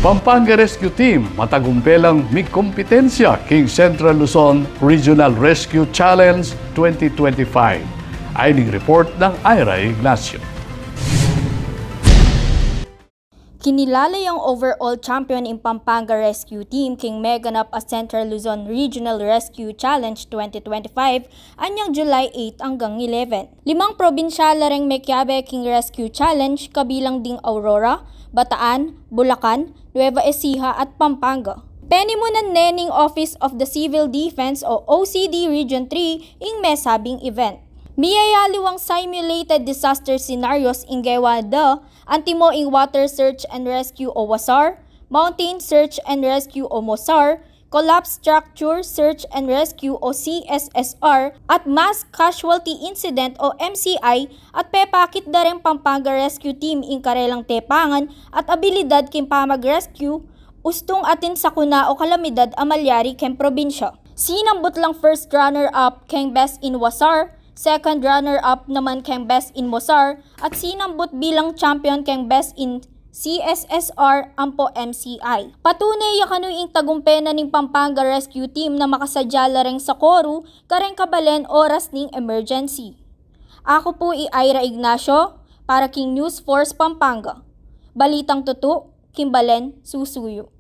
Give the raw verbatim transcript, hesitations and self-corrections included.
Pampanga Rescue Team matagumpe lang migkompetensya king Central Luzon Regional Rescue Challenge twenty twenty-five. Ay ning report ng Ira Ignacio. Kinilala yang overall champion ing Pampanga Rescue Team king meganap a Central Luzon Regional Rescue Challenge twenty twenty-five anyang July eight anggang eleven. Limang probinsyal la reng mekiabe king Rescue Challenge kabilang ding Aurora, Bataan, Bulacan, Nueva Ecija at Pampanga. Penimunan ne ning Office of the Civil Defense o O C D Region three ing mesabing event. Miyayaliwang simulated disaster scenarios ing gewa da antimo ing Water Search and Rescue o WASAR, Mountain Search and Rescue o MOSAR, Collapse Structure Search and Rescue o C S S R, at Mass Casualty Incident o M C I, at pepakit da reng Pampanga Rescue Team ing karelang tepangan at abilidad king pamag-rescue ustung atin sakuna o kalamidad a malyari keng probinsya. Sinambut lang first runner-up keng Best in WASAR, second runner-up naman keng Best in MOSAR, at sinambut bilang champion keng Best in C S S R ampo M C I. Patune ya kanu ing tagumpe na ning Pampanga Rescue Team na makasadya la reng sakoru kareng kabalen oras ning emergency. Aku pu i Ira Ignacio para king News Force Pampanga. Balitang tutu, king balen susuyu.